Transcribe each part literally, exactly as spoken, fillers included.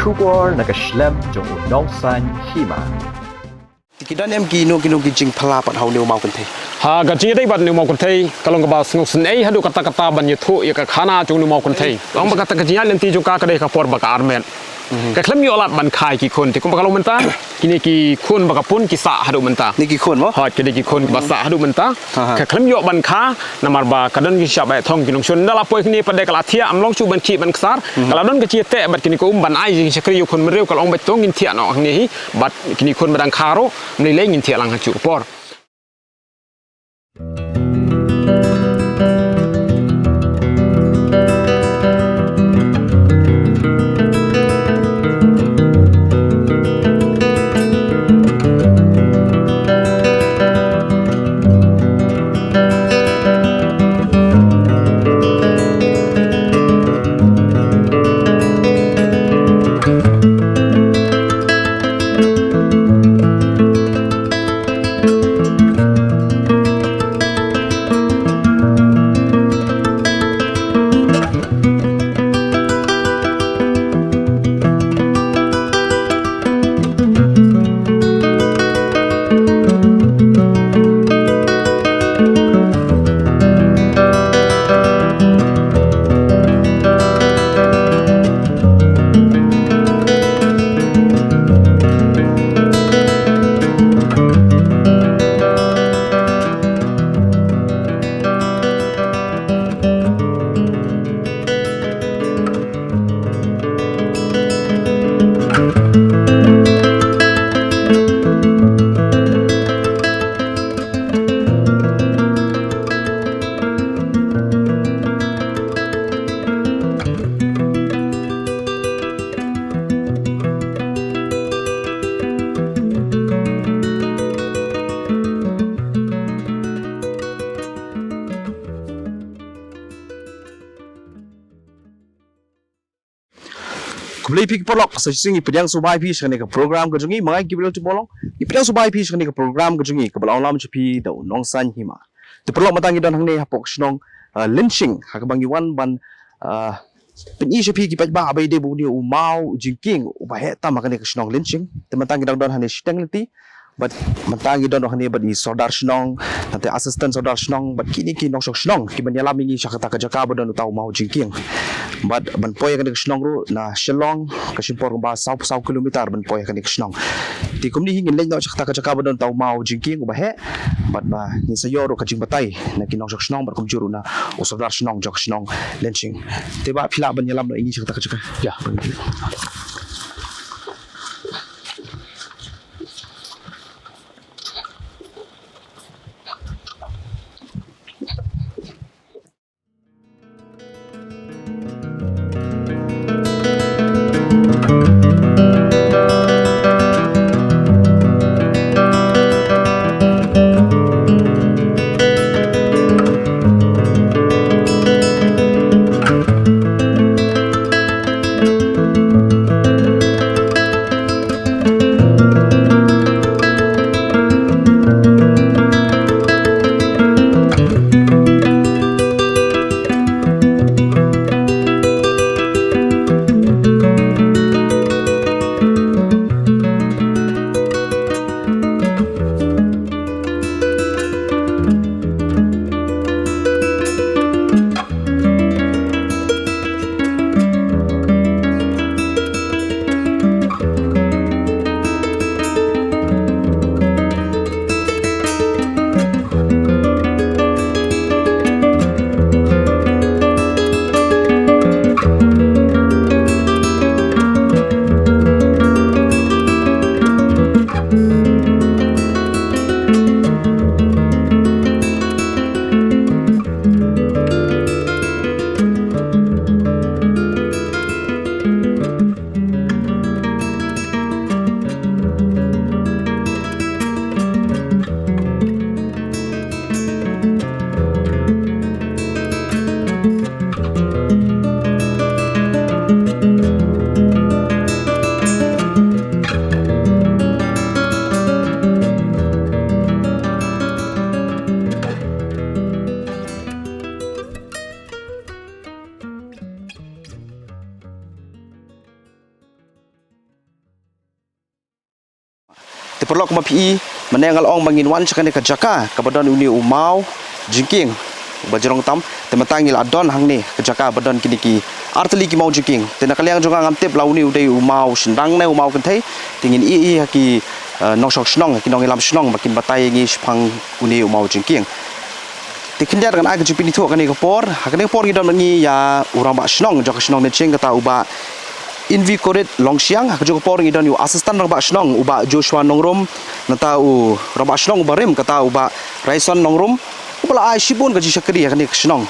Khubor na ka shlem jong u Nongsaiñ Hima. Te ki don em kino kino ki jingphylla pat ha une u maw kynthei? Ha, ka jingïadei bad une u maw kynthei ka long kaba sngewsynei haduh katta katta ban ïathuh ïa ka khana jong une u maw kynthei. Long ba kata ka jingïaid lynti jong ka ka dei ka por ba ka armet. Ka khlem ïoh lad ban kha ïa ki khun. Te kumba ka long mynta, kine ki khun ba ka pun ki sah haduh mynta. Ni ki khun mo? Hooid, kine ki khun kiba sah haduh mynta. Ka khlem ïoh ban kha, namar ba ka don ki shah ba thong ki nongshun. Ynda la poi kine pat de ka la thiah, ym long shuh ban khih ban ksar. Ka la don ka jingïateh bad kine ka um ban ai jingshakri ïa u khun bynriew, ka la ong ba to ngin thiah noh hangne hi. Bad kine ki khun ba dang kha ruh, ym lei lei ngin thiah lang ha kajuh ka por. Khublei phi ki paralok, sa shisien ngi pdiang sngewbha ïa phi sha kane ka program ka jong ngi, ma nga Gabriel Timolong. Ngi pdiang sngewbha ïa phi sha kane ka program ka jong ngi, kaba la ong lam sha phi da u Nongsaiñ Hima. Te paralok, mynta ngi don hangne hapoh ka shnong, ah, Lynshing, ha kaba ngi wan ban, ah, pyni sha phi ki paidbah ba ïadei bad une u maw jingkieng uba heh tam ha kane ka shnong Lynshing. Te mynta ngi dang don hangne shiteng lynti. Bad mynta ngi don hangne bad i sordar shnong, nangta assistant sordar shnong, bad kine ki nongshong shnong kiban ïalam ïa ngi sha kata ka jaka ba don uta u maw jingkieng. Bad ban poi ha kane ka shnong ruh na Shillong ka shim por kumba saw saw kilometer ban poi ha kane ka shnong. Te kumne hi ngin leit noh sha kata ka jaka ba don uta u maw jingkieng uba heh. Bad ba ngin sa ïoh ruh ka jingbatai na ki nongshong shnong bad kumjuh ruh na u sordar shnong jong ka shnong Lynshing. Te bah, phi lah ban ïalam noh ïa ngi sha kata ka jaka? Ïa. Paralok, kumba phi i, mynne nga la ong ba ngin wan sha kane ka jaka kaba don une u maw jingkieng uba jrong tam. Te mynta ngi la don hangne ka jaka ba don kine ki artylli ki maw jingkieng. Te na ka liang jong nga ngam tip la une u dei u maw shynrang ne u maw kynthei. Te ngin ïohi ha ki, eh, nongshong shnong, ki nongïalam shnong ba kin batai ïa ngi shaphang une u maw jingkieng. Te khyndiat ngan ai ka jingpynithuh kane ka por. Ha kane ka por ngi don bad ngi ïa u rangbah shnong jong ka shnong Dientshieng, kata u Bah Invi Korit Longshiang. Ha kajuh ka por ngi don ïa u assistant rangbah shnong u Bah Joshua Nongrum, nangta u rangbah shnong uba rim, kata u Bah Raison Nongrum, uba la ai shibun ka jingshakri ha kane ka shnong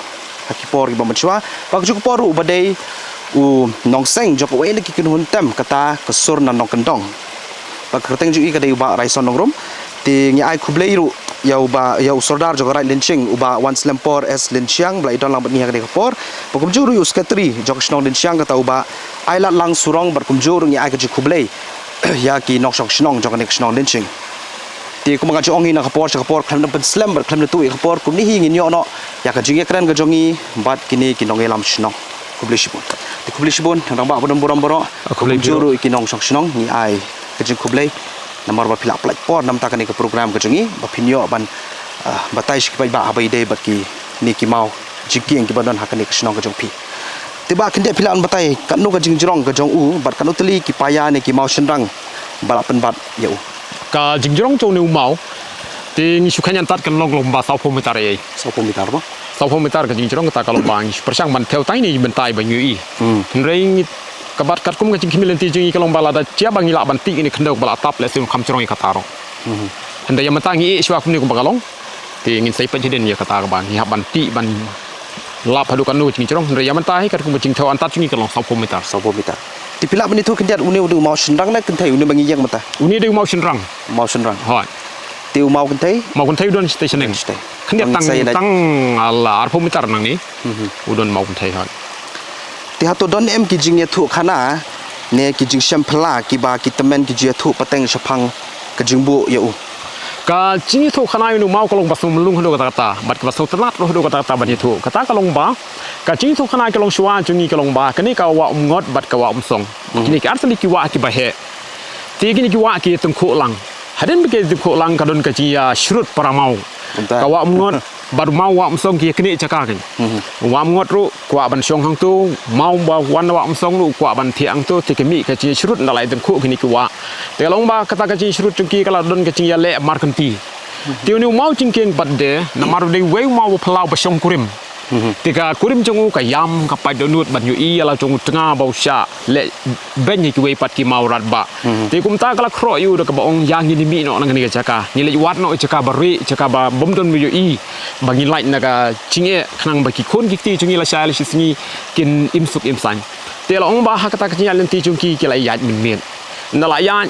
ha ki por kiba mynshuwa. Bad ha kajuh ka por ruh uba dei u nongseng jong kawei na ki kynhun tem, kata ka Sur na Nongkyndong. Bad ka kyrteng jong i ka dei u Bah Raison Nongrum. Te ngi ai khublei ruh ïa u Bah, ïa u Sordar jong ka Raid Lyngshing, u Bah Wanslempor S Lyngshang, ba la ïadon lang bad ngi ha kane ka por. Bad kumjuh ruh ïa u Secretary jong ka shnong Dientshieng, kata u Bah Ailatlang Surong, bad kumjuh ruh ngi ai ka jingkhublei ïa ki nongshong shnong jong kane ka shnong Dientshieng. Te kumba nga ju ong hi, na ka por sha ka por khlem da pynslem bad khlem da tuh ïa ka por, kumne hi ngin ïoh noh ïa ka jingïakren ka jong ngi bad kine ki nongïalam shnong. Khublei shibun. Te khublei shibun rangbah ba don burom baroh. Khublei, kumjuh ruh ïa ki nongshong shnong, ngi ai ka jingkhublei namar ba phi la pynlait por na bynta kane ka program ka jong ngi, ba phin ïoh ban, ah, batai sha ki paidbah haba ïadei bad kine ki maw jingkieng kiba don ha kane ka shnong ka jong phi. Te Bah, khyndiat phi lah ban batai katno ka jingjrong ka jong u bad katno tylli ki paia ne ki maw shynrang ba la pynbat ïa u? Ka jingjrong jong une u maw, te ngi shu kheiñ antad, kan long, long ba sawphew meter ïa. Sawphew meter ba? Sawphew meter ka jingjrong, kata ka long ba ngi shu pyrshang ban thew tang ine i bynta ba ngi ïohi. Hmm. Hynrei ngi, ka bat katkum ka jingkhmih lynti jong ngi ka long ba lada jia ba ngi lah ban tih ine i khyndew ba la tap, lehse un kham jrong ïa kata ruh. Hmm. Hynrei ïa mynta ngi ïohi shuwa kumne kumba ka long. Te ngin sa ïa peit hadien ïa kata kaba ngi hap ban tih ban lap haduh katno ka jingjrong, hynrei ïa mynta hi katkum ka jingthew antad jong ngi ka long sawphew meter. Sawphew meter. Te phi lah ban ïathuh khyndiat, une u dei u maw shynrang ne kynthei, une ba ngi ïeng mynta? Une u dei u maw shynrang. Maw shynrang. Hooid. Te u maw kynthei? Maw kynthei u don shatei shaneng. Shatei. Khyndiat tang, tang, ala, arphew meter nangne. Mhm. U don maw kynthei, hooid. Te hato don em ki jingïathuh khana ne ki jingshem phylla kiba ki tymmen ki jingïathuh pateng shaphang ka jingbuh ïa u? Ka jingïathuh khana ïa une u maw ka long ba sngewmlung haduh katta katta bad kaba sngewtynnat ruh haduh katta katta ban ïathuh. Kata ka long ba ka jingïathuh khana ka long shuwa jong ngi ka long ba kane ka Wah Umngot bad ka Wah Umsong. Mhm. Kine ki artylli ki wah kiba heh. Te kine ki wah ki tyngkhuh lang. Hadien ba ki tyngkhuh lang ka don ka jingïashrut para maw. Kumta. Ka Wah Umngot bad u maw Wah Umsong ki ïaknieh jaka kein. Mhm. Wah Umngot ruh kwah ban shong hangto, maw ba wan na Wah Umsong ruh kwah ban thiah hangto, te ka mih ka jingïashrut ynda la ïa tyngkhuh kine ki wah. Te ka long ba kata ka jingïashrut jong ki ka la don ka jingïaleh markynti. Mhm. Te une u maw jingkieng pat de, namar u dei uwei u maw ba phyllaw ba shong kurim. Mhm. Te ka kurim jong u ka ïam, ka pait dohnud ban ïohi ïa la jong u tnga ba u shah leh beiñ ha kiwei pat ki maw radbah. Mhm. Te kumta ka la khroh ïa u da kaba ong ïa ngin ïa mih noh na kane ka jaka. Ngin leit wad noh jaka ba rieh, jaka ba bym don ba ïohi, ba ngin lait na ka jingeh khnang ba ki khun ki kti jong ngi lashai lashisngi kin im suk im saiñ. Te la ong ba ha kata ka jingïaid lynti jong ki, ki la ïaid mynmiet. Ynda la ïaid,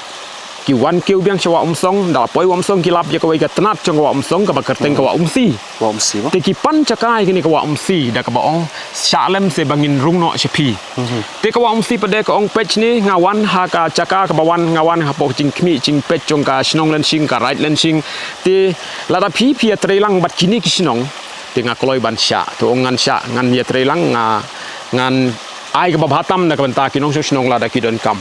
ki wan kiew biang sha Wah Umsong, ynda la poi Wah Umsong ki lap ïa kawei ka tnat jong ka Wah Umsong kaba kyrteng ka Wah Umsi. Wah Umsi ba? Te ki pan jaka ïa kane ka Wah Umsi da kaba ong, shah lem se ba ngin rung noh sha phi. Mhm. Te ka Wah Umsi pat de ka ong, peit shane, nga wan ha ka jaka kaba wan, nga wan hapoh jingkhmih jingpeit jong ka shnong Lyngshing, ka Raid Lyngshing. Te lada phi phi ïatrei lang bad kine ki shnong, te nga kloi ban shah. Te ong ngan shah, ngan ïatrei lang, nga, ngan ai kaba bha tam na ka bynta ki nongshong shnong lada ki donkam.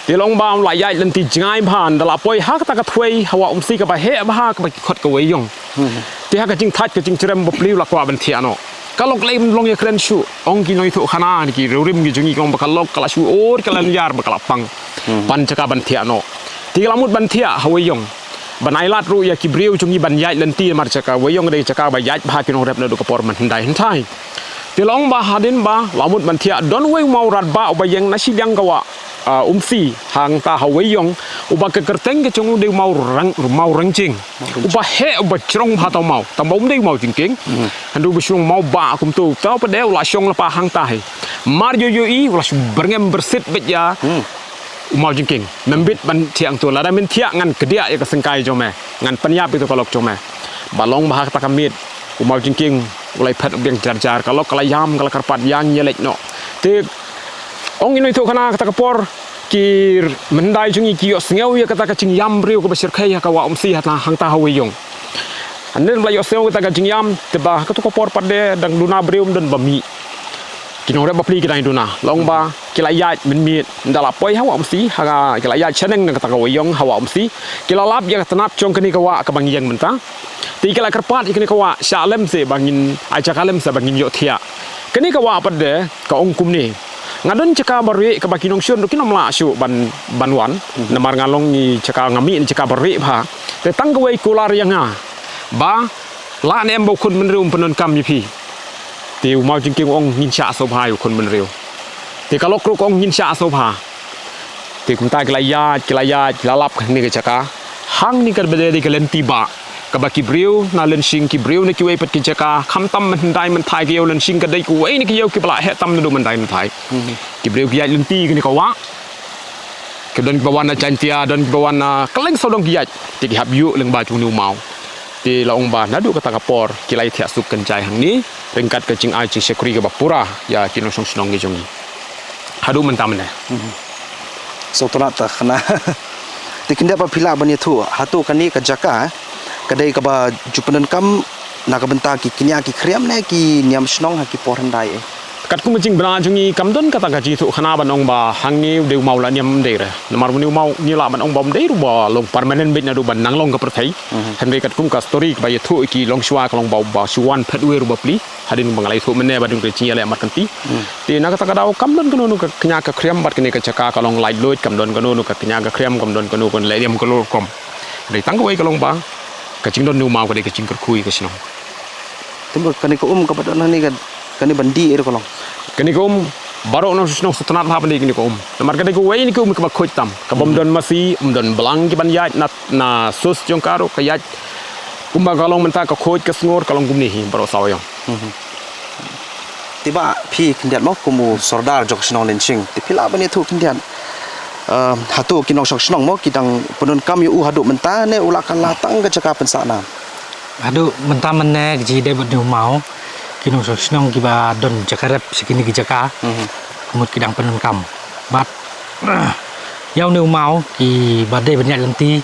Te la ong ba u la ïaid lynti jngai bha, ynda la poi ha kata ka thwei ha Wah Umsi kaba heh bha kaba ki khot ka Weiong. Hmm. Te ha ka jingthait ka jingjrem bapli u la kwah ban thiah noh. Ka lok lei, ym long ïakren shuh, ong ki nongïathuh khana ne ki riewrim ki jong ngi, ka ong ba ka lok ka la shu ur, ka la lynñiar ba ka la pang. Hmm. Pan jaka ban thiah noh. Te ka la mut ban thiah ha Weiong. Ban ailad ruh ïa ki briew jong ngi ban ïaid lynti, namar jaka Weiong ka dei jaka ba ïaid bha ki nongrep naduh ka por mynhyndai hynthai. Te la ong ba hadien ba la mut ban thiah, don uwei u maw radbah uba ïeng na shiliang ka Wah, ah, Umsi hangta ha Weiong, uba ka kyrteng ka jong u dei u maw Rang, maw Rangjing. Maw Rangjing. Uba heh, uba jrong bha uta u maw. Tang ba um dei u maw jingkieng. Hmm. Hynrei uba shu long maw bah kumto. Uta pat de u la shong lypa hangta hi. Mar ïoh ïohi u la shu byrngem byrsit beit ïa. Hmm. U maw jingkieng, mem bit ban thiah hangto, lada men thiah ngan kdiah ïa ka syngkai jong me, ngan pynïap ïa kato ka lok jong me. Ba long ba ha kata ka miet u maw jingkieng u la ïaphet biang jar jar, ka lok ka la ïam, ka la kyrpad, ïa ngin ïa leit noh. Te ong ïa u nongïathuh khana, kata ka por ki mynhyndai jong ngi ki ïohsngew ïa kata ka jingïam briew kaba shyrkhei ha ka Wah Umsi hata hangta ha Weiong. Hadien ba la ïohsngew kata ka jingïam, te ba ha kato ka por pat de dang duna briew, ym don ba mih. Ki nongrep bapli ki dang duna. La ong ba ki la ïaid mynmiet, ynda la poi ha Wah Umsi, ha ki la ïaid shaneng na kata ka wah ïong ha Wah Umsi, ki la lap ïa ka tnat jong kane ka wah kaba ngi ïeng mynta. Te ki la kyrpad ïa kane ka wah, shah lem seh ba ngin, ai jaka lem seh ba ngin ïohthiah. Kane ka wah pat de ka ong kumne. Nga don jaka barieh kaba ki nongshun ruh kin ym lah shuh ban, ban wan. Namar nga long i jaka, nga mih na jaka barieh bha. Te tang kawei kular ïa nga ba lah ne em ba u khun bynriew un pyndonkam ïa phi. Te u maw jingkieng u ong ngin shah sngewbha ïa u khun bynriew. Te ka lok ruh ka ong ngin shah sngewbha. Te kumta ki la ïaid, ki la ïaid, ki la lap kane ka jaka. Hangne ka ba dei ka lynti bah, kaba ki briew na Lynshing, ki briew na kiwei pat ki jaka, khamtam mynhyndai mynthai, ka ïew Lynshing ka dei kawei na ki ïew kiba la heh tam naduh mynhyndai mynthai. Ki briew ki ïaid lynti kane ka wah. Ki don kiba wan na Jaintia, don kiba wan na kylleng sawdong ki ïaid. Te ki hap ïuh lyngba jong une u maw. Te la ong ba naduh kata ka por ki la ïathiah suk kynjai hangne ryngkat ka jingai jingshakri kaba pura ïa ki nongshong shnong ki jong ngi. Haduh mynta mynne. Sngewtynnat ta khana. Te khyndiat ba phi lah ban ïathuh hato kane ka jaka ka dei kaba ju pyndonkam na ka bynta ki kñia ki khriam ne ki niam shnong ha ki por hyndai eh? Katkum ka jingbna jong ngi kam don kata ka jingïathuh khana ban ong ba hangne u dei u maw la niam, ym dei re. Namar une u maw ngi lah ban ong ba um dei ruh ba long permanent beit naduh ban nang long ka pyrthei. Hynrei katkum ka story kaba ïathuh ïa ki longshuwa ka long ba, ba shu wan phet wei ruh ba plie. Hadien ba nga la ïathuh mynne ba dang ka jingïaleh markynti. Te na kata ka daw kam don kano kano ka kñia ka khriam bad kane ka jaka ka long laitluid, kam don kano kano ka kñia ka khriam, kam don kano kano ka leh niam kano rukom. Hynrei tang kawei ka long ba ka jingdon une u maw ka dei ka jingkyrkhu ïa ka shnong. Te ba kane ka um kaba don hangne ka, kane ban dih ïa ka long. Kane ka um baroh nongshong shnong sngewtynnat bha ban dih kane ka um. Namar ka dei kawei na ki um kaba khuid tam, kaba ym don masi, ym don blang ki ban ïaid na, na sus jong ka ruh ka ïaid kumba ka long mynta ka khuid ka sngur ka long kumne hi baroh saw ïong. Te ba phi khyndiat mo kum u sordar jong ka shnong Lynshing. Te phi lah ban ïathuh khyndiat. Ehm, hato ki nongshong shnong mo ki dang pyndonkam ïa u haduh mynta ne u la kylla tang ka jaka pynsah nam? Haduh mynta mynne ka jingdei bad une u maw ki nongshong shnong kiba don jaka rep sha kine ki jaka. Ka mut ki dang pyndonkam. Bad ïa une u maw kiba dei ban ïaid lynti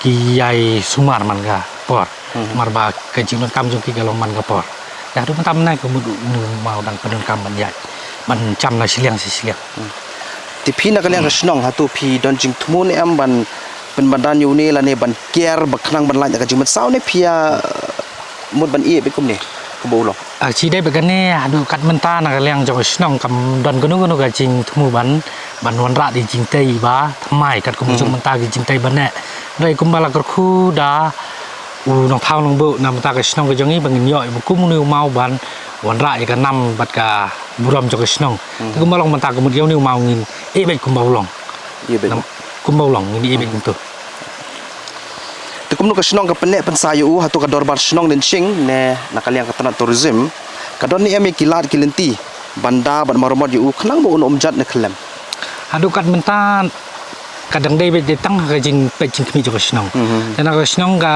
ki ïai sumar man ka por. Namar ba ka jingdonkam jong ki ka long man ka por. Ïa haduh mynta mynne ka mut une u maw dang pyndonkam ban ïaid ban jam na shiliang sha shiliang. Te phi na ka liang ka shnong hato phi don jingthmu ne em ban pynbna ïa une lane ban kiar ba khnang ban lait na ka jingmynsaw ne phi ïa mut ban ïeh beit kumne kumba u long? Ka jingdei bad kane haduh kat mynta na ka liang jong ka shnong kam don kano kano ka jingthmu ban, ban wanrah ïa ka jingtei ba thymmai katkum ka jong mynta ka jingtei ba neh. Hynrei kumba la kyrkhu da u nongthaw nongbuh na mynta ka shnong ka jong ngi ba ngin ïoh ïa ba kum une u maw ban wanrah ïa ka nam bad ka burom jong ka shnong. Te kumba long mynta ka mut ïa une u maw ngin ïeh beit kumba u long. Ïeh beit. Kumba u long ngin ïeh beit kumto. Te kumno ka shnong ka pynneh pynsah ïa u, hato ka dorbar shnong Lynshing ne na ka liang ka tnat tourism ka don ne em ïa ki lad ki lynti ban da bad maramot ïa u khnang ba un ym jot ne khyllem? Haduh kat mynta ka dang dei beit dei tang ha ka jingpeit jingkhmih jong ka shnong. Te na ka shnong ka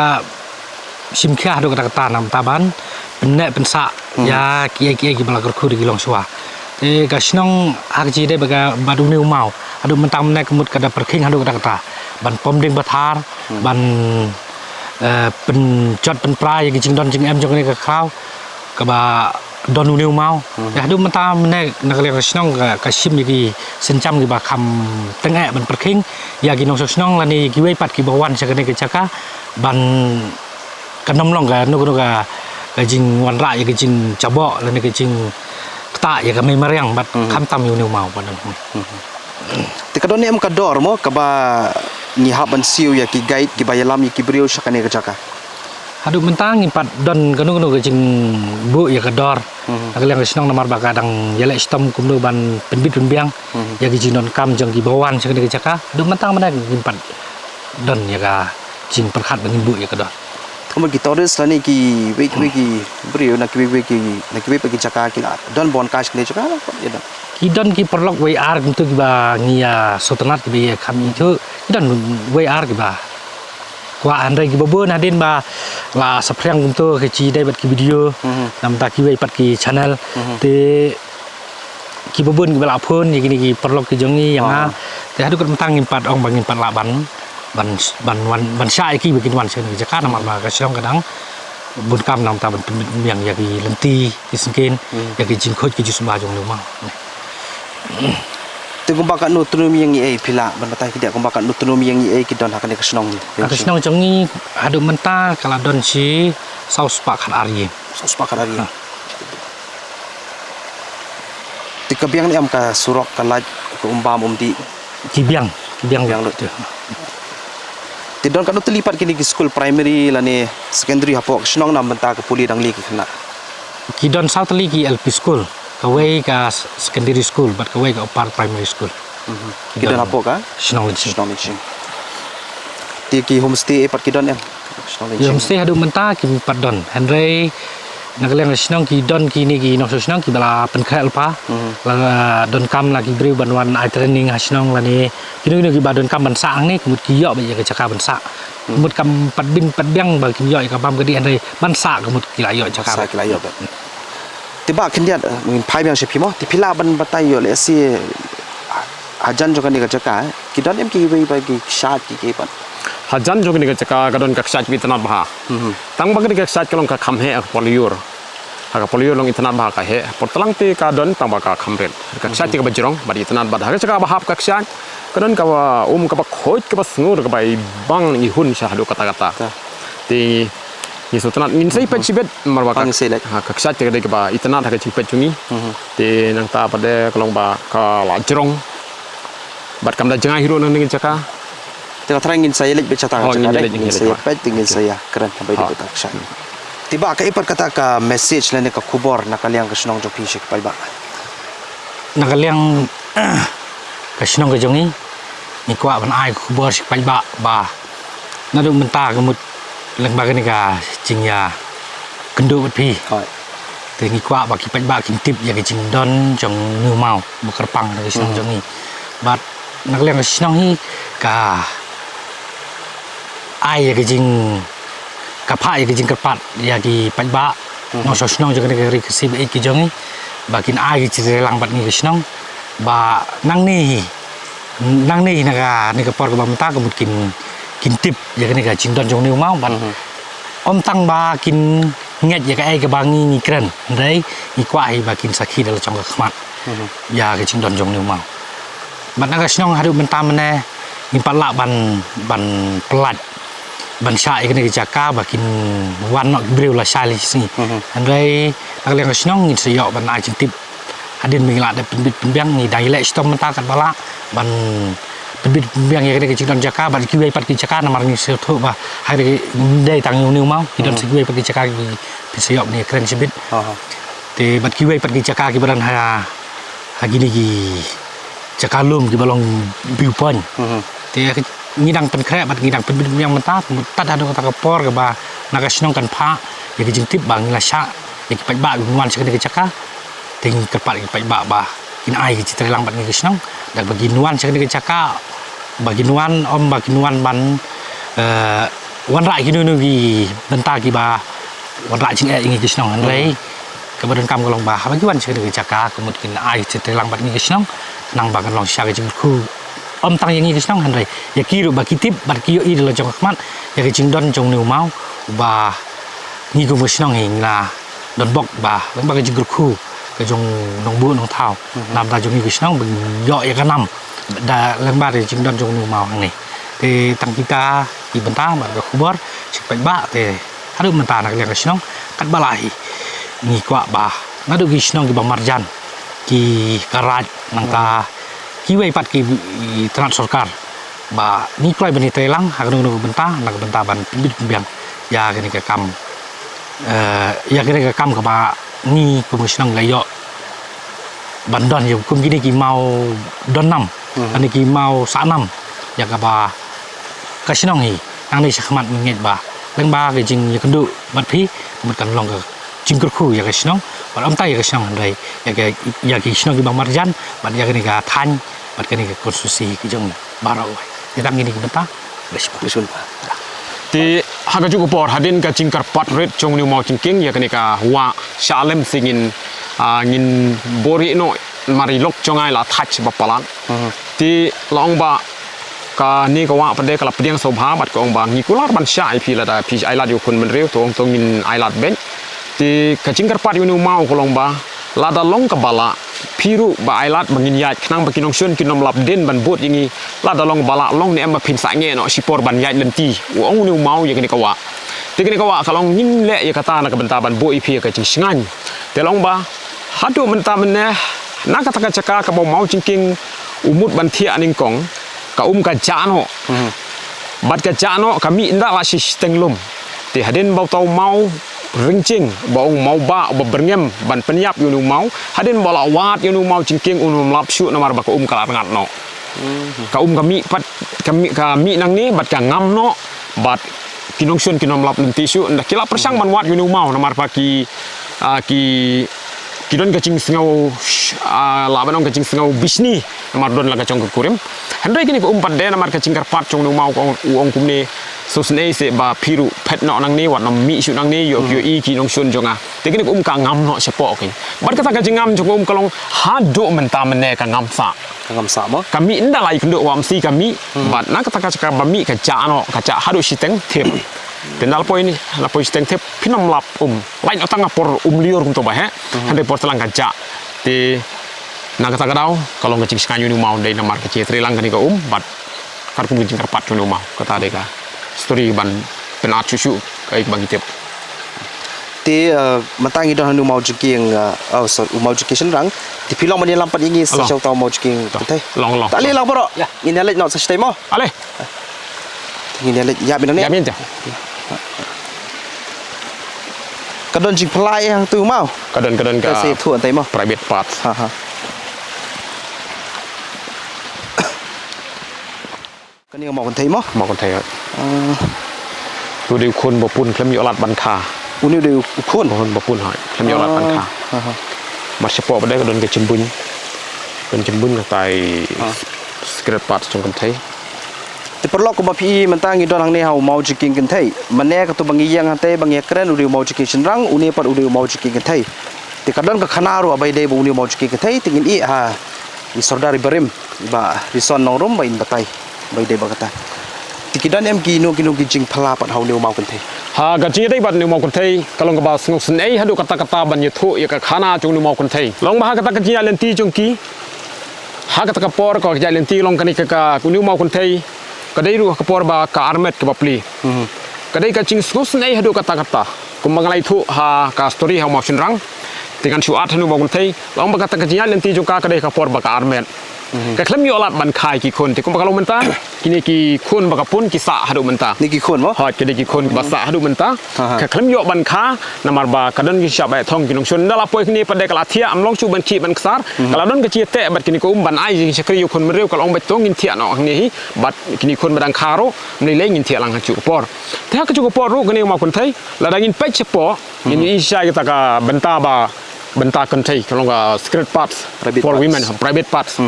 shim khia haduh katta katta na bynta ban pynneh pynsah ïa kiei kiei kiba la kyrkhu da ki longshuwa. Te ka shnong ha ka jingdei bad une u maw haduh mynta mynne ka mut ka da pyrkhing haduh katta katta ban pom dieng pathar, ban, eh, pynjot pynpra ïa ka jingdon jingem jong kane ka khraw kaba don une u maw. Ïa haduh mynta mynne na ka liang ka shnong ka, ka shim ïa ki sienjam kiba kham tyngeh ban pyrkhing ïa ki nongshong shnong lane kiwei pat kiba wan sha kane ka jaka ban kan ym long kano kano ka, ka jingwanrah ïa ka jingjaboh lane ka jingktah ïa ka mei mariang bad khamtam ïa une u maw ban don. Te ka don ne em ka dor mo kaba ngi hap ban siew ïa ki guide kiba ïalam ïa ki briew sha kane ka jaka? Haduh mynta ngim pat don kano kano ka jingbuh ïa ka dor. Na ka liang ka shnong namar ba ka dang ïaleh shitom kumno ban pynbit pynbiang ïa ka jingdonkam jong kiba wan sha kane ka jaka. Haduh mynta mynta ngim pat don ïa ka jingpyrkhat ba ngin buh ïa ka dor. Kumba ki tourist lane kiwei kiwei ki briew na kiwei kiwei ki, na kiwei pat ki jaka ki la don ban wan kai sha kane ka jaka, ïa don? Ki don ki paralok wei ar kumto kiba ngi ïa sngewtynnat kiba ïa kham ïathuh. Ki don wei ar kiba kwah, hynrei kiba bun hadien ba la saphriang kumto ka jingdei bad ki video na bynta kiwei pat ki channel. Te kiba bun kiba la phone ïa kine ki paralok ki jong ngi ïa nga. Te haduh kat mynta ngim pat ong ba ngim pat lah ban, ban, ban wan, ban shah ïa ki ba kin wan sha kane ka jaka namar ba ka shnong ka dang bun kam na bynta ban pynbiang ïa ki lynti ki syngkien ïa ki jingkhuid ki jingsuba jong u maw. Te kumba katno tnum ïing ei phi lah ban batai khyndiat kumba katno tnum ïing ei ki don ha kane ka shnong. Ha ka shnong jong ngi haduh mynta ka la don shi saw spah khat ar ïing. Saw spah khat ar ïing. Ha. Te ka biang ne em ka surok, ka light, ka um bam um dih? Ki biang, ki biang. Biang lut. Te don katno tylli pat kine ki skul primary lane secondary hapoh ka shnong na bynta ka pule dang lieh ki khynnah? Ki don saw tylli ki L P school, kawei ka s-, secondary school bad kawei ka upper primary school. Mhm. Ki don hapoh ka shnong Lyngshing. Shnong Lyngshing. Te ki homestay pat ki don em? Shnong Lyngshing. Ki homestay haduh mynta kim pat don. Hynrei na ka liang ka shnong ki don kine ki nongshong shnong kiba la pynkhreh lypa. Mhm. La donkam la ki briew ban wan ai training ha shnong lane kino kino kiba donkam ban sah hangne, ka mut ki ïoh beit ïa ka jaka ban sah. Mhm. Ka mut kam pat bit pat biang ba kin ïoh ïa ka bam ka dih, hynrei ban sah ka mut ki la ïoh jaka. Sah ki la ïoh beit. Te bah khyndiat, eh, ngin phai biang sha phi mo. Te phi lah ban batai ïoh lehse hajan jong kane ka jaka, eh, ki don em kiwei pat ki kshaid ki, ki pat? Hajan jong kane ka jaka ka don ka kshaid ba itynnad bha. Mhm. Tang ba kane ka kshaid ka long ka kham heh ha ka por lyiur. Ha ka por lyiur long itynnad bha ka heh. Por tlang te ka don tang ba ka kham rit. Ka kshaid te kaba jrong bad itynnad bad ha ka jaka ba hap ka kshaid ka don kaba um, kaba khuid, kaba sngur, kaba i bang i hun sha haduh katta katta. Te ngi sngewtynnad, ngin sa ïa peit shibit namar ba ka, ha, ka kshaid te ka dei kaba itynnad ha ka jingpeit jong ngi. Mhm. Te nangta pat de ka long ba ka la jrong bad kam da jngai hi ruh na kane ka jaka. Te nga tharai ngin sa ïa leit beit sha tang ka jaka, ngin sa ïa peit, te ngin sa ïa kren ha bai dei beit ka kshaid. Te bah, kaei pat kata ka message lane ka khubor na ka liang ka shnong jong phi sha ki paidbah? Na ka liang ka shnong ka jong ngi, ngi kwah ban ai ka khubor sha ki paidbah ba naduh mynta ka mut lyngba kane ka jingïakynduh bad phi. Te ngi kwah ba ki paidbah kin tip ïa ka jingdon jong Niu Maw ba kyrpang na ka shnong jong ngi. Bad na ka liang ka shnong hi ka ai ïa ka jing, ka phah ïa ka jingkyrpad ïa ki paidbah nongshong shnong jong kane ka ri Khasi ba ïeit ka jong ngi ba kin ai ka jingtreilang bad ngi ka shnong ba nangne hi, nangne hi na kane ka por kaba mynta ka mut kin, kin tip ïa kane ka jingdon jong Niu Maw bad ym tang ba kin ngeit ïa kaei kaba ngi ngi kren, hynrei ngi kwah hi ba kin sakhi da la jong ka khmat ïa ka jingdon jong Niu Maw. Bad na ka shnong haduh mynta mynne ngim pat lah ban, ban pyllait ban shah ïa kane ka jaka ba kin wan noh ki briew lashai lashisngi. Hynrei na ka liang ka shnong ngin sa ïoh ban ai jingtip hadien ba ngi lah dep pynbit pynbiang, ngi dang ïaleh shitom mynta katba lah ban pynbit pynbiang ïa kane ka jingdon jaka bad kiwei pat ki jaka, namar ngi sngewthuh ba ha kane ka dei tang Niu Maw, ki don sa kiwei pat ki jaka ki, phin sa ïoh ban ïakren shibit. Te bad kiwei pat ki jaka kiba don ha, ha kine ki jaka lum kiba long view point. Te ngi dang pynkhreh bad ngi dang pynbit pynbiang mynta, tad haduh kata ka por kaba na ka shnong kan phah ïa ka jingtip ba ngi la shah ïa ki paidbah ba kin wan sha kane ka jaka. Te ngi kyrpad ïa ki paidbah ba kin ai ka jingtreilang bad ngi ka shnong da ba kin wan sha kane ka jaka, ba kin wan, ym ba kin wan ban, eh, wanrah kino kino ki bynta kiba wanrah jingeh ïa ngi ka shnong, hynrei kaba donkam ka long ba haba ki wan sha kane ka jaka ka mut kin ai ka jingtreilang bad ngi ka shnong, khnang ba kan long shisha ka jingkyrkhu ym tang ïa ngi ka shnong hynrei ïa ki ruh ba ki tip bad ki ïohi da la jong ka khmat ïa ka jingdon jong Niu Maw ba ngi kum ka shnong hi ngi la don bok ba, ba ka jingkyrkhu ka jong nongbuh nongthaw namar jong ngi ka shnong ba ngi ïoh ïa ka nam da lyngba ka jingdon jong Niu Maw hangne. Te tang kita ki bynta bad ka khubor sha ki paidbah, te haduh mynta na ka liang ka shnong katba lah hi ngi kwah ba naduh ki shnong kiba marjan, ki Karaid, nangta kiwei pat ki tnat sorkar ba ngi kloi ban ïatreilang ha kano kano ka bynta na ka bynta ban pynbit pynbiang ïa kane ka kam, eh, ïa kane ka kam kaba ngi kum ka shnong la ïoh ban don ïa kum kine ki maw don nam, kine ki maw sah nam ïa kaba ka shnong hi nangne sha khmat ngi ngeit ba lyngba ka jingïakynduh bad phi ka mut kan long ka jingkyrkhu ïa ka shnong bad ym tang ïa ka shnong hynrei ïa ka, ïa ki shnong kiba marjan bad ïa kane ka thaiñ bad kane ka konstituensi ka jong baroh. Te tang kine ki bynta. Te ha kajuh ka por hadien ka jingkyrpad rit jong u Maw Jingkieng ïa kane ka wah Shah Lem Sing ngin, ah, ngin buh rieh noh namar i lok jong nga i la thait ba palat. Te la ong ba kane ka wah pat de ka la pdiang sngewbha bad ka ong ba ngi kular ban shah ïa phi lada phi ailad ïa u khun bynriew, to ong to ngin ailad beit. Te ka jingkyrpad ïa u Maw ka long ba Lada long kaba lah, phi ruh ba ai lad ba ngin ïaid, khnang ba ki nongshun kin ym lap dien ban bud ïa ngi. Lada long ba lah, long ne em ba phin sangeh noh shipor ban ïaid lynti, u ong une u maw ïa kane ka wah. Te kane ka wah ka long ngin leh ïa kata na ka bynta ban buh ïa phi ïa ka jingshngaiñ. Te long ba haduh mynta mynne, na kata ka jaka kaba u maw jingkieng u mut ban thiah nyngkong, ka um ka jah noh. Bad ka jah noh, ka mih ynda la shi shiteng lum. Te hadien ba uta u maw ryngching, ba ong maw ba, ba byrngem ban pynïap ïa une u maw, hadien ba la wad ïa une u maw jingkieng, un ym lap shuh namar ba ka um ka la rngat noh. Ka um ka mih pat, ka mih, ka mih nangne bad ka ngam noh, bad ki nongshun kin ym lap lynti shuh, ynda ki la pyrshang ban wad ïa une u maw namar ba ki, ah, ki, ki don ka jingsngew, ah, lah ban ong ka jingsngew bishni, namar don la ka jong ka kurim. Hynrei kane ka um pat de namar ka jingkyrpad jong une u maw, u ong kumne, sngewsynei seh ba phi ruh phet noh nangne, wat nym mih shuh nangne, ïoh, ïohi ki nongshun jong nga. Te kane ka um ka ngam noh shapoh kein. Bad kata ka jingngam jong ka um ka long haduh mynta mynne ka ngam sah. Ka ngam sah mo? Ka mih ynda la ïakynduh Wah Msi ka mih. Bad na kata ka jaka ba mih ka jah noh, ka jah haduh shiteng thep. Te ynda la poi ni, la poi shiteng thep, phin ym lap um. Lait noh tang ha por um lyiur kumto bah heh. Hynrei por tlang ka jah. Te na kata ka daw, ka long ka jingshngaiñ une u maw, dei namar ka jingïatreilang lang kane ka um, bad katkum ka jingkyrpad jong une u maw. Kata dei ka story ban pynat shuh shuh, kaei kaba ngi tip. Te, eh, mynta ngi don ha une u maw jingkieng, eh, oh, sorry, u maw jingkieng shynrang. Te phi long ban ïalam pat ïa ngi sa sha uta u maw jingkieng kynthei. Long, long. Te ale lang baroh. Ngin ïa leit noh sa shatei mo. Ale. Ngin ïa leit ïa mynta ne. Ïa mynta. Ka don jingpyllait hangto maw. Ka don, ka don ka. Ka sa ïathuh hangtai mo. Private part. Ha, ha. Kane ka maw kynthei mo? Maw kynthei, hooid. Ah. Une u dei u khun ba pun khlem ïoh lad ban kha. Une u dei u khun? U khun ba pun, hooid. Khlem ïoh lad ban kha. Ah, ha, ha. Mar shapoh pat de ka don ka jingbuiñ. Ka don jingbuiñ katai secret part jong kynthei. Te paralok, kumba phi i mynta ngi don hangne ha u maw jingkieng kynthei. Mynne katto ba ngi ïeng hangtai ba ngi ïakren u dei u maw jingkieng shynrang, une pat u dei u maw jingkieng kynthei. Te ka don ka khana ruh ba ïadei bad une u maw jingkieng kynthei, te ngin ïeh ha i Sordar i barim, i Bah Rison Nongrum, ba in batai ba ïadei bad kata. Te ki don em kino kino ki jingphylla pat ha une u maw kynthei? Ha ka jingïadei bad une u maw kynthei, ka long kaba sngewsynei haduh katta katta ban ïathuh ïa ka khana jong une u maw kynthei. Long ba ha kata ka jingïaid lynti jong ki, ha kata ka por ka jingïaid lynti long kane ka, ka une u maw kynthei, ka dei ruh ha ka por ba ka armet kaba plie. Ka dei ka jingsngewsynei haduh katta katta. Kumba nga la ïathuh ha ka story ha u maw shynrang. Te ngan shu add ha une u maw kynthei. Long ba kata ka jingïaid lynti jong ka ka dei ha ka por ba ka armet. Ka khlem ïoh lad ban kha ïa ki khun. Te kumba ka long mynta, kine ki khun ba ka pun ki sah haduh mynta. Kine ki khun mo? Hooid, kine ki khun ba sah haduh mynta. Ha, ha. Ka khlem ïoh ban kha, namar ba ka don ki shah ba thong ki nongshun. Ynda la poi kine pat de ka la thiah, ym long shuh ban khih ban ksar. Ka la don ka jingïateh bad kine ka um ban ai jingshakri ïa u khun bynriew, ka la ong ba to ngin thiah noh hangne hi. Bad kine khun ba dang kha ruh, ym lei lei ngin thiah lang ha kajuh ka por. Te ha kajuh ka por ruh kane u maw kynthei, lada ngin peit shapoh, ngin ïohi shisha ïa kata ka bynta ba, bynta kynthei, ka long ka secret parts for women, private parts.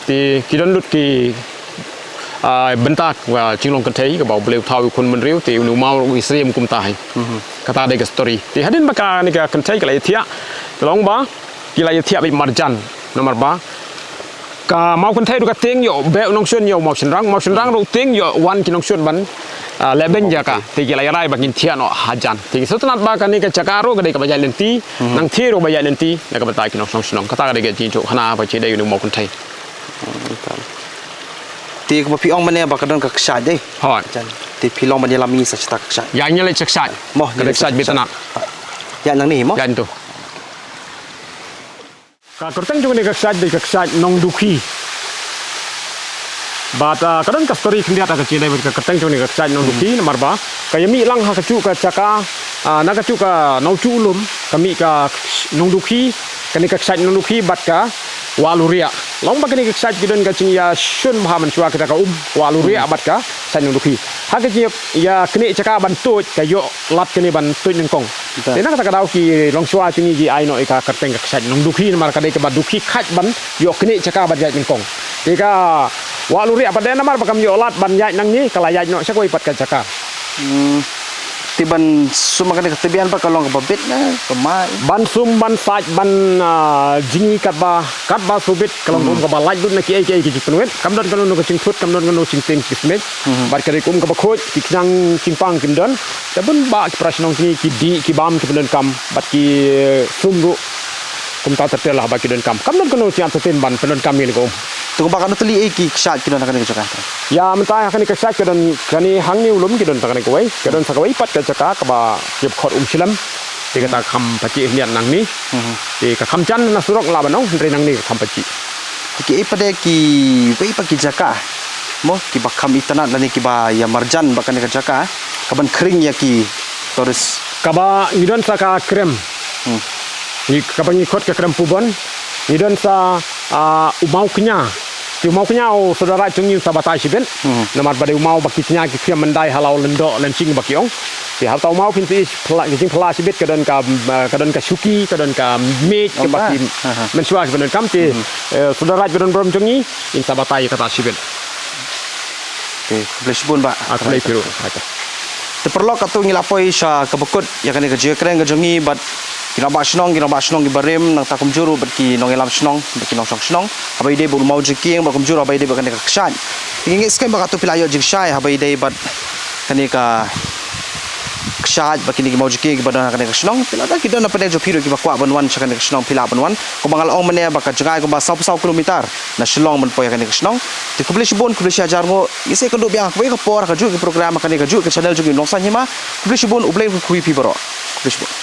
Te ki don lut ki, ah, bynta ka jinglong kynthei, kaba U Blei u thaw ïa u khun bynriew, te une u maw u isyriem kumta hi. Kata dei ka story. Te hadien ba kane ka kynthei ka la ïathiah, ka long ba ki la ïathiah beit marjan. Namar ba ka maw kynthei ruh ka tieng ïoh beh u nongshun ïa u maw shynrang, maw shynrang ruh tieng ïoh wan ki nongshun ban, ah, lehbeiñ ïa ka. Te ki la ïa rai ba ngin thiah noh hajan. Te ki sngewtynnat ba kane ka jaka ruh ka dei kaba ïaid lynti, nangthie ruh ba ïaid lynti na ka bynta ki nongshong shnong. Kata ka dei ka jingïathuhkhana ba jingïadei ïa une u maw kynthei. Te kumba phi ong mynne ba ka don ka kshaid de. Hooid. Te phi long ban ïalam ïa ngi sa shata ka kshaid. Ïa ngi leit sha kshaid. Mo, ka dei kshaid beit tynnat. Ïa nangne mo? Ïa nangto. Ka kyrteng jong kane ka kshaid dei ka kshaid Nongdukhi. Bad, ah, ka don ka story khyndiat ha ka jingïadei bad ka kyrteng jong kane ka kshaid Nongdukhi, namar ba ka ïa mih lang ha kajuh ka jaka, ah, na kajuh ka Nongtulum, ka mih ka Nongdukhi, kane ka kshaid Nongdukhi bad ka Wah Luriah. Long ba kane ka kshaid ki don ka jingïashun bha mynshuwa kita ka um Wah Luriah bad ka kshaid Nongdukhi. Ha ka jingïaknieh jaka ban tuid ka ïoh lad kane ban tuid nyngkong. Te na kata ka daw ki longshuwa jong ngi ki ai noh ïa ka kyrteng ka kshaid Nongdukhi namar ka dei kaba dukhi khat ban ïoh knieh jaka ban ïaid nyngkong. Te ka Wah Luriah pat de namar ba kam ïoh lad ban ïaid nangne ka la ïaid noh sha kawei pat ka jaka. Te ban sum kane ka tbian pat ka long kaba bit ne ka mai? Ban sum ban sait ban, ah, jngi katba, katba shu bit ka long ka um kaba lait lut na kiei kiei ki jingpynwit. Kam don kano kano ka jingthut, kam don kano ka jingtieng jingkmen. Bad ka dei ka um kaba khuid, ki khñiang jingpang kim don. Te bun bah ki para shnong jong ngi ki dih ki bam ki pyndonkam bad ki, eh, sum ruh. Kumta ter ter lah ba ki donkam. Kam don kano jingïaid satin ban pyndonkam ïa kane ka um. Te kumba katno tylli ki kshaid ki don ha kane ka jaka? Ïa mynta ha kane ka kshaid ka don, kane hangne u lum ki don tang kane kawei. Ka don sa kawei pat ka jaka kaba ki khot Umshlem. Te kata ka kham pajih hynnin nangne. Te ka kham jan na surok lah ban ong, hynrei nangne ka kham pajih. Te kiei pat de kiwei pat ki jaka, mo, kiba kham itynnad lane kiba ïa marjan bad kane ka jaka, kaban khring ïa ki tourist? Kaba ngi don sa ka krem. Hmm. Ngi, kaba ngi khot ka krem Pubon. Ngi don sa, ah, u maw kñia. Te u maw kñia u Sordar Raij jong ngi un sa batai shibit. Hmm. Namar ba dei u maw ba ki kñia ki khriam myndai ha la u lyngdoh lyngshing ba ki ong. Te haba uta u maw phin sa ïohi phylla, ki jingphylla shibit, ka don ka, ah, ka don ka shuki, ka don ka miej, kaba ki, aha, mynshuwa kiba donkam. Te, eh, Sordar Raij ba don burom jong ngi un sa batai kata shibit. Te khublei shibun bah. Ah, khublei phi ruh. Te paralok, katto ngi la poi sha kaba kut ïa kane ka jingïakren ka jong ngi bad ki nongbah shnong, ki nongbah shnong kiba rim, nangta kumjuh ruh bad ki nongïalam shnong bad ki nongshong shnong, haba ïadei bad u maw jingkieng bad kumjuh ruh haba ïadei bad kane ka kshaid. Te ngi ngeit skhem ba katto phi la ïoh jingshai haba ïadei bad kane ka kshaid bad kine ki maw jingkieng kiba don ha kane ka shnong. Te lada ki don na pdeng jong phi ruh kiba kwah ban wan sha kane ka shnong, phi lah ban wan. Kumba nga la ong mynne ba ka jngai kumba sawphew saw kilometer na Shillong ban poi ha kane ka shnong. Te khublei shibun, khublei shihajar nguh. Ngin sa ïakynduh biang ha kawei ka por ha kajuh ka program ha kane kajuh ka channel jong ngi Nongsaiñ Hima. Khublei shibun, U Blei un kyrkhu ïa phi baroh. Khublei shibun.